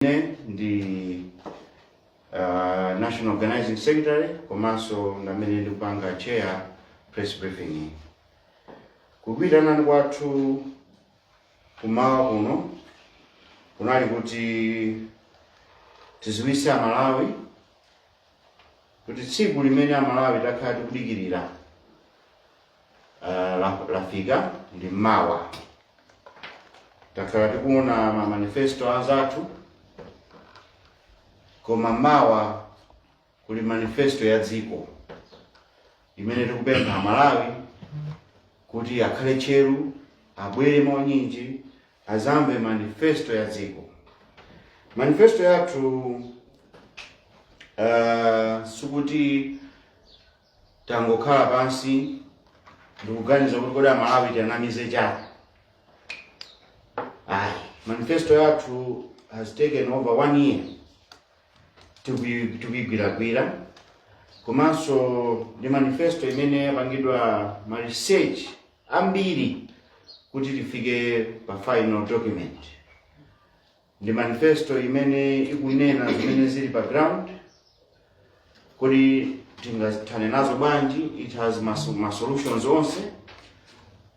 Ine ndi National Organizing Secretary komanso ndamene ndikupanga chair press briefing iyi. Kukuitanani kwathu kumawa kuno kunali kuti tiziwise Amalawi kuti tsiku limene Amalawi takhala tikudikirira lafika, ndi mawa. Takhala tikuona ma manifesto anzathu, koma mawa kuli manifesto ya dziko imene tikupempha Amalawi kuti akhale tcheru, abwere mwaunyinji, azamve manifesto ya dziko. Manifesto yathu sikuti tangokhala pansi ndikuganiza kuti kodi Amalawi tianamize chani. Ayi, manifesto yathu has taken over one year tikuyigwiragwira, komanso ndi manifesto imene yapangidwa ma research ambiri kuti tifike pa final document. Ndi manifesto imene ikunena zimene zili pa ground, kuti tingathane nazo bwanji. It has ma solutions onse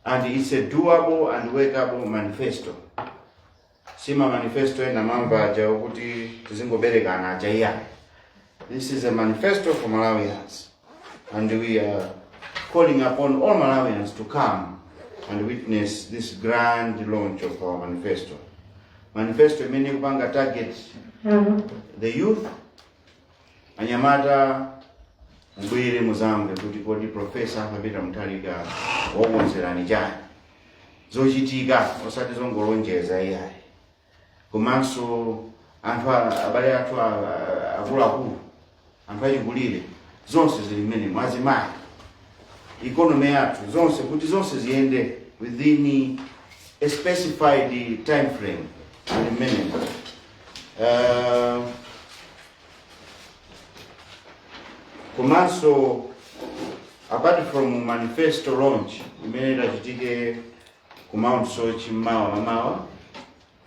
and it's a doable and workable manifesto. Sima manifesto ena mamva aja okuti tizingoberekana aja, iyayi. This is a manifesto for Malawians and we are calling upon all Malawians to come and witness this grand launch of our manifesto. Manifesto imene ikupanga target the youth. Anyamata, mubwere muzamve kuti kodi Professor Arthur Peter Mutharika wakukonzerani chani, zochitika, osati zongolonjeza, iyayi. Komanso anthu abale athu akuluakulu, anthu achikulire, zonse zili mmene mwazimayi, economy yathu, zonse, kuti zonse ziyende within a specified time frame, zili mmenemo. Komanso apart from manifesto launch imene itachitike ku Mount Soche mmawa mamawa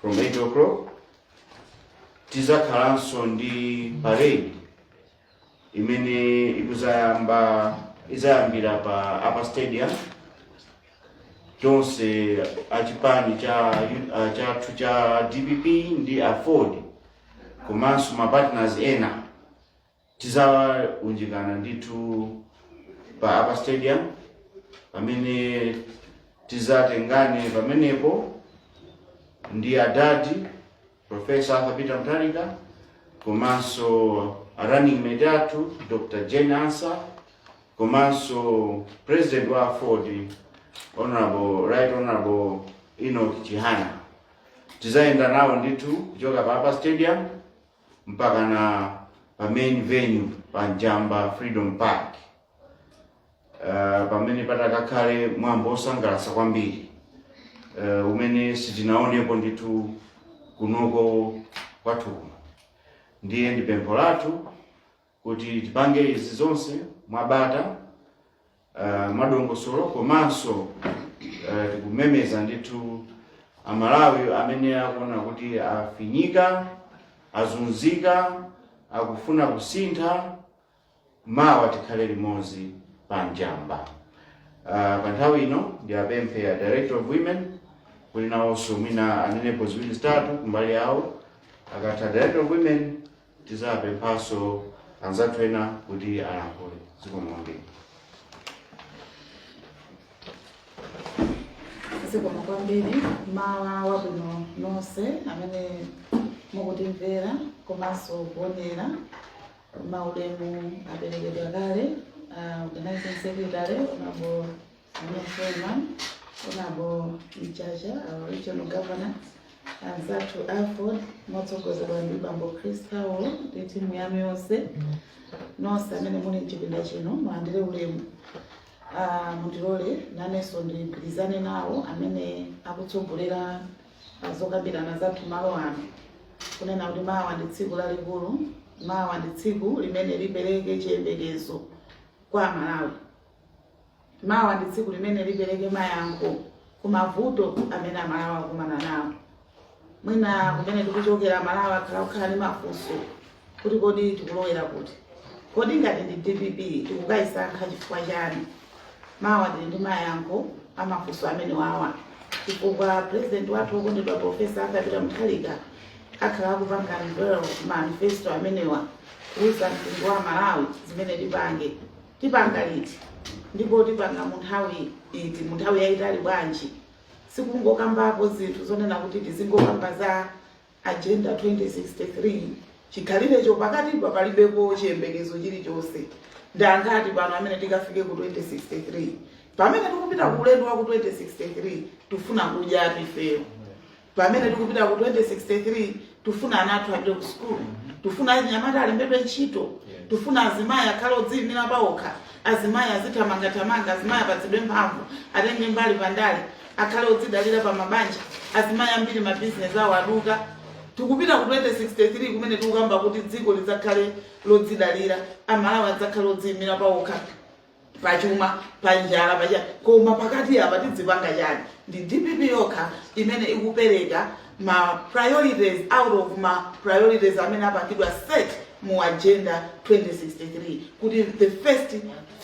from 8 o'clock, tizakhalanso ndi parade imene ikuzayamba, izayambira pa Upper Stadium. Tonse achipani cha chathu cha DPP ndi AFORD komanso ma partners ena tizaunjikana ndithu pa Upper Stadium, pamene tizatengane pamenepo ndi adadi Professor Arthur Peter Mutharika komanso a running mate athu Dr. Jane Ansah komanso president wa AFORD, Honorable, Right Honorable Enoch Chihana. Tizayenda nawo ndithu kuchoka pa Upper Stadium mpaka na pa main venue pa Njamba Freedom Park, pamene patakakhale mwambo osangalatsa kwambiri umene sitinaonepo ndithu kunoko kwathu kuno. Ndiye ndi pempho lathu kuti tipange izi zonse mwabata, mwadongosolo, komanso tikumemeza ndithu Amalawi amene akuona kuti afinyika, azunzika, akufuna kusintha, mawa tikhale limodzi pa Njamba. Pa nthawi ino ndiapemphe a Director of Women kuti nawonso mwina anenepo ziwiri zitatu kumbali yawo. Akatha Director of Women, tizapemphanso anzathu ena kuti alankhule. Zikomo kwambiri. Zikomo kwambiri. Mawa wabwino nonse amene mukutimvera komanso kuonera. Maulemu aperekedwa kale, Organizing Secretary Honorable Sameer Suleman, Honorable Mchacha, our regional governor, anzathu AFORD motsogozedwa ndi Bambo Chris Powell ndi timu yanu yonse, nonse amene muli mchipinda chino, mulandire ulemu. Mundilole nanenso ndigwirizane nawo amene akutsogolera zokambirana zathu malo ano kunena kuti mawa ndi tsiku lalikulu, mawa ndi tsiku limene lipereke chiyembekezo kwa Amalawi, mawa ndi tsiku limene lipereke mayankho ku mavuto amene Amalawi akumana nawo. Mwina kumene tikuchokera, Malawi akhala kukhala ndi mafunso kuti kodi tikulowera kuti? Kodi ngati ndi DPP tikukayisankha chifukwa chani? Mawa tili ndi mayankho amafunso amene wawa, chifukwa President wathu wokondedwa, Professor Arthur Peter Mutharika, akhala akupanga unveil manifesto amenewa, kuuza mtundu wa Malawi zimene tipange, tipanga liti, ndipo tipanga mu nthawi iti, mu nthawi yayitali bwanji. Sikungokambapo zinthu zonena kuti tizingokamba za Agenda 2063 chikhalirecho pakatipa palibepo chiyembekezo chilichonse. Ndangati pano amene tikafike ku 2063? Pamene tikupita ku ulendo wa ku 2063, tifuna kudya ifeyo. Pamene tikupita ku 2063, tifuna ana athu apite ku sukulu, tifuna achinyamata alembedwe ntchito, tifuna azimayi akhale odziyimira pawokha, azimayi azithamangathamanga, azimayi apatsidwe mphamvu, atenge mbali pandale, akhale odzidalira pa mabanja. Azimayi ambiri mabizinesi awo aduka. Tikupita ku 2063 kumene tikukamba kuti dziko lidzakhale lodzidalira, Amalawi adzakhale odziyimira pawokha pachuma, panjala, pacha. Koma pakati apa tidzipanga chani? Ndi DPP yokha imene ikupereka ma priorities out of ma priorities amene apangidwa set mu Agenda 2063, kuti the first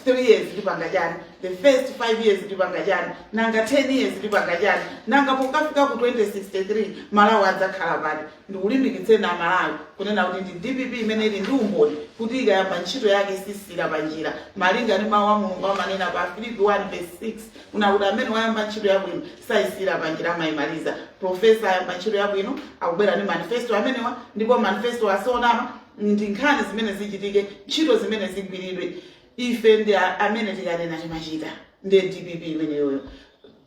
3 years tipanga chani, the first 5 years tipanga chani, nanga 10 years tipanga chani, nanga pokafika ku 2063 Malawi adzakhala pati? Ndikulimbikitseni Amalawi kunena kuti ndi DPP imene ili ndi umboni kuti ikayamba ntchito yake sisira panjira, malinga ndi mawu a Mulungu amanena pa Filipi 1 verse 6 kuna kuti amene wayamba ntchito yabwino sayisira panjira, amayimaliza. Professor ayamba ntchito yabwino, akubwera ndi manifesto amenewa, ndipo manifesto asonama ndi nkhani zimene zichitike, ntchito zimene zigwiridwe. Ife ndi amene tikanena timachita. Ndiye DPP imeneyoyo,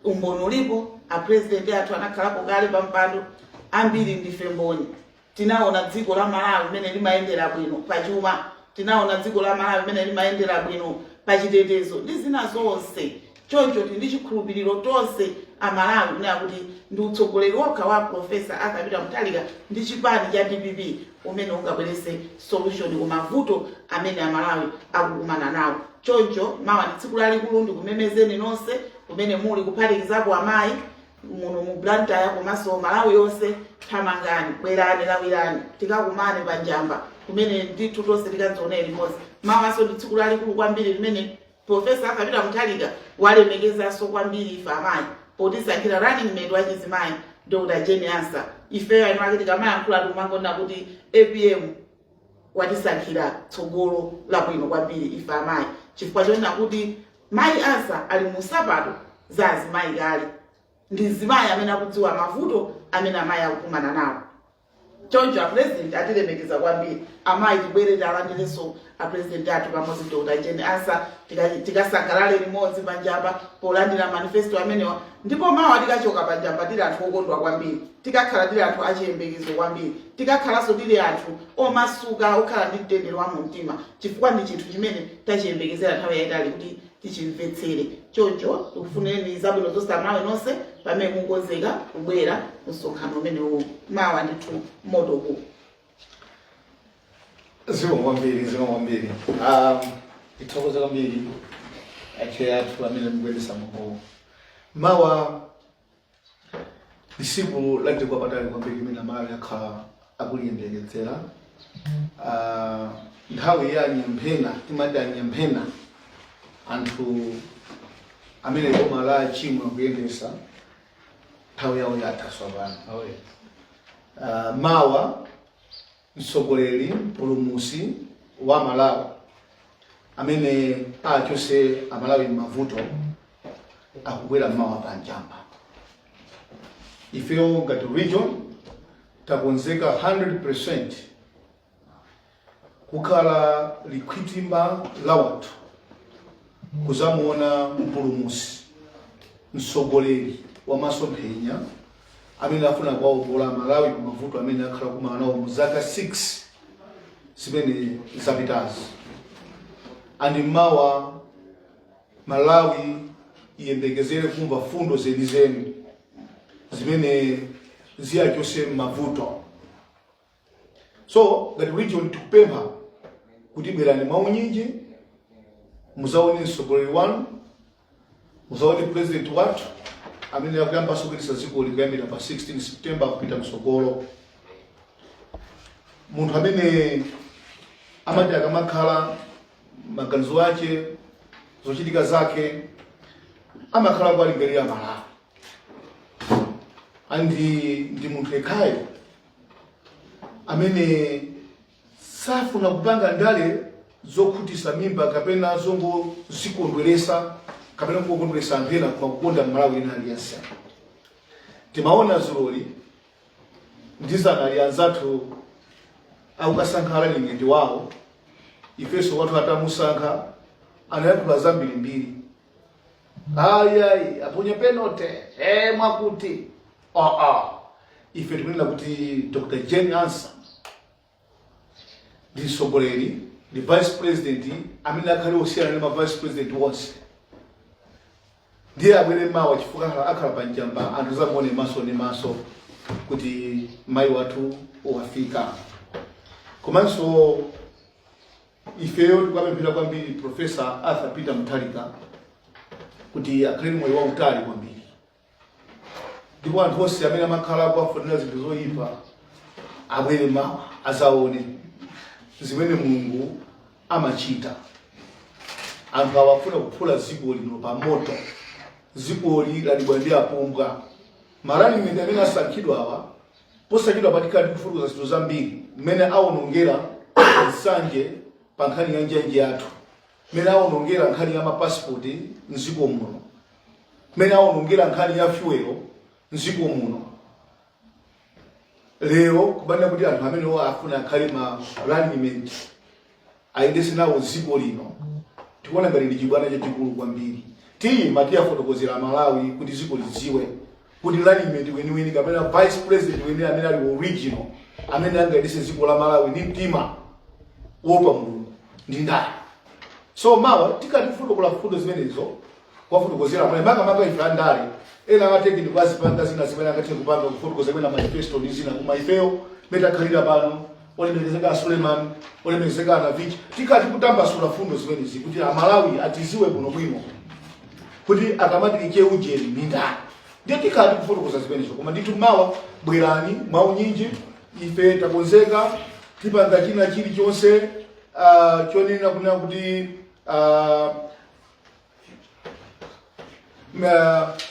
umboni ulipo. Apresident athu anakhalapo kale pa mpando, ambiri ndife mboni. Tinaona dziko la Malawi limene limayendera bwino pachuma, tinaona dziko la Malawi limene limayendera bwino pachitetezo ndi zina zonse. Choncho tili ndi chikhulupiriro tonse Amalawi kunena kuti ndi utsogoleri wokha wa Professor Arthur Peter Mutharika ndi chipani cha DPP umene ungabwerese solution ku mavuto amene Amalawi akukumana nawo. Choncho mawa ndi tsiku lalikulu. Ndikumemezeni nonse kumene muli, kuphatikizapo amayi muno mu Blantyre komanso Malawi yonse, thamangani, bwerani, lawirani, tikakumane panjamba kumene ndithu tonse tikadzionere limodzi. Mawaso ndi tsiku lalikulu kwambiri limene Professor Arthur Peter Mutharika walemekezanso kwambiri ife amayi potisankhira running mate wachizimayi, Dr Jane Ansah. Ifeyo anu ake tikamayankhula tikumangona kuti APM watisankhira tsogolo labwino kwambiri ife amayi, chifukwa chonena kuti mayi Ansah ali mu nsapato za azimayi kale, ndi mzimayi amene akudziwa mavuto amene amayi akukumana nawo. Choncho apresident atilemekeza kwambiri. Amayi, tibwere tialandirenso apresident athu pamodzi Dr Jane Ansah, tikasangalale limodzi panjamba polandira manifesto amenewa. Ndipo mawa tikachoka panjamba tili anthu okondwa kwambiri, tikakhala tili anthu achiyembekezo kwambiri, tikakhalanso tili anthu omasuka, okhala ndi mtendere wa mumtima, chifukwa ndi chinthu chimene tachiyembekezera nthawi yayitali kuti tichimvetsere. Choncho tikufuneni zabwino zonse Amalawi nonse pamene mukonzeka kubwera msonkhano umenewu mawa. Ndithu moto ku Zikomo kwambiri, zikomo kwambiri. Tithokoze kwambiri ache athu amene mukuyendesa mwambowo. Mawa ndi tsiku la mtengo wapatali kwambiri limene Amalawi akhala akuliyembekezera. Nthawi ya anyamphena, timati anyamphena, anthu amene boma la chimwe akuyendesa, nthawi yawo yatha tsopano. Oh, yes. Mawa mtsogoleri, mpulumutsi wa Malawi amene achose Amalawi m'mavuto akubwera mawa panjamba. Ifeyo ngati region takonzeka 100% kukhala likhwitimba la wanthu kuzamuona mpulumutsi, mtsogoleri wa masomphenya amene afuna kuwawombola Malawi pa mavuto amene akhala kumana nawo mu zaka 6 zimene zapitazi. And mawa Malawi iyembekezere kumva fundo zenizeni zimene ziyachose mavuto. So ngati region tikupempha kuti bwerani mwaunyinji, muzaone mtsogoleri wanu, muzaone president wathu. Amene akuyambanso kuyendetsa dzikoli kuyambira pa 16 September kupita msogolo, munthu amene amati akamakhala maganizo ake, zochitika zake, amakhala kuwalingalira Malawi, and ndi munthu yekhayo amene safuna kupanga ndale zokhutisa mimba kapena zongozikondweresa kapena kungokondweresa anthu ena, koma kukonda Mmalawi ena aliyense. Timaona zuloli ndizanali anzathu akukasankha running mate wawo. Ifenso wathu atamusankha anayankhula zambirimbiri, ayi, aponya penalty, mwakuti aa. Ife tikunena kuti Dr Jane Ansah ndi mtsogoleri, ndi vice president amene akhale osiyana ndi ma vice president wonse. Ndiye abwere mawa chifukwa akhala pa njamba, anthu zamuone maso ndi maso kuti mayi wathu wafika. Komanso ifeyo tikapemphera kwambiri Professor Arthur Peter Mutharika kuti akhale ndi moyo wautali kwambiri, ndipo anthu onse amene amakhala kuwafunira zinthu zoyipa abwere mawa azaone zimene Mulungu amachita. Anthu awafuna kuphula dziko lino pa moto. Dzikoli lalibwa ndi apumbwa. Ma running mate amene asankhidwa awa, posachedwa patikhala tikufotokoza zinthu zambiri, mmene awonongera nsanje pa nkhani ya njanji yathu, mmene awonongera nkhani ya mapasipoti mdziko muno, mmene awonongera nkhani ya fuel mdziko muno. Lero kubanira kuti anthu amenewo afuna akhale ma running mate, ayendese nawo dziko lino, tikuona ngati ndi chibwana chachikulu kwambiri. Tiyima tiyafotokozera Malawi kuti dziko lidziwe kuti running mate weniweni kapena vice president weni amene ali original, amene angayendese dziko la Malawi ndi mtima wopa Mulungu ndi ndani. So mawa tikati kufotokola fundo zimenezo, kwafotokozera mwe makamaka ife andale. Ena amateki ndikuazipanga zina zimene angathe kupanga, kufotokoza kwena manifesto ndi zina, koma ifeyo metakhalira pano, olemekezeka Suleiman, olemekezeka Anavich, tikati kutambasula fundo zimenezi kuti Amalawi atiziwe bwinobwino kuti akamati liche ujeni ndi ndani. Ndiye tikati kufotokoza zimenezo. Koma ndithu mawa bwerani mwaunyinji, ife takonzeka, tipanga china chilichonse chonena kunena kuti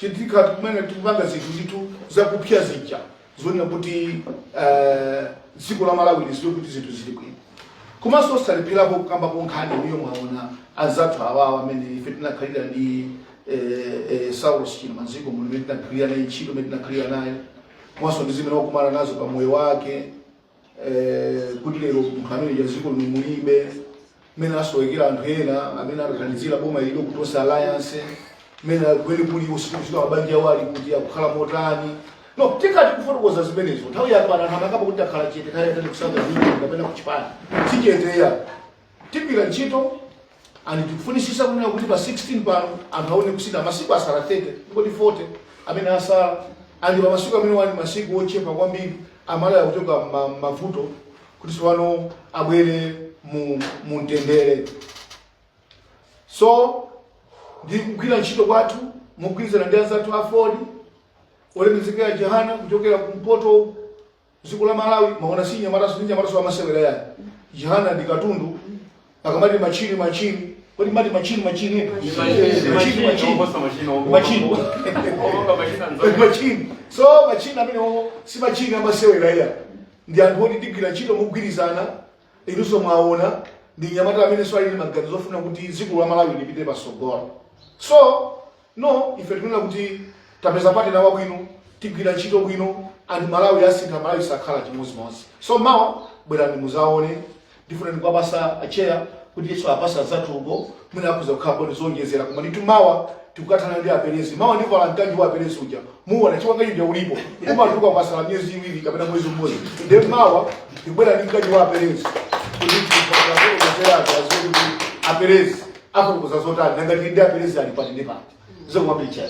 chitika kumene tikupanga zinthu ndithu zakupsya zija zonena kuti dziko la Malawi liziwe kuti zinthu zili bwino. Komanso osalepherapo kukambapo nkhani iyo. Mwaona anzathu awawa amene ife tinakhalira ndi Saulos Chilima mdziko muno, imene tinakhalira naye ntchito, imene tinakhalira naye, komanso ndi zimene wakumana nazo pa moyo wake, kuti lero munthu amene ja dziko lino mulibe, mmene asowekera anthu ena amene akathandizira boma ililo ku Tonse Alliance, mmene kumene kuli usiku usiku, mabanja awo ali kuti, akukhala motani. No, tikati kufotokoza zimenezo nthawi yakwana. Anthu amakamba kuti takhala chete kale tali kusankha zinthu kapena kuchipani sicheteya. Tigwira ntchito and tikufunisisa kunena kuti pa 16 pano anthu aone kusintha. Masiku asala 30, ngoti 40 amene asala, and pa masiku amene wani masiku ochepa kwambiri, Amalawi akuchoka mavuto kuti tsopano abwere mu mtendere. So ndi kugwira ntchito kwathu mogwirizana ndi anzathu a Ford, olemekezeka Jehana kuchokera kumpoto dziko la Malawi. Maona si nyamataso, ndi nyamataso amasewera yani. Jehana ndi katundu. Akamati machini machini, kodi mati machini machini machini machini machini machini. So machini amenewo si machini amasewera iya, ndi anthu oti tigwira ntchito mogwirizana. Inunso mwaona ndi nyamata amene so ali ndi maganizo ofuna kuti dziko la Malawi lipite pasogolo. So no, ife tikunena kuti tapeza partner wabwino, tigwira ntchito bwino and Malawi asintha, Malawi sakhala chimodzimodzi. So mawa bwerani muzaone. Ndifuna ndikuwapasa acheya kuti Yesu apasa zathuko, mwina akhuza kukhala bodi zonjezera. Koma ndithu mawa tikukathana ndi aperezi. Mawa ndivala mkanjo wa aperezi uja, muona chiwanga uja ulipo umatuluka ukasala miyezi 2 kapena mwezi umodzi. Ndiye mawa ndikubwera ndi mkanjo wa aperezi kuti tikufotokozera aziwe kuti aperezi afotokoza zotani, nanga tili ndi aperezi ali pati ndi pati. Zokwambiri.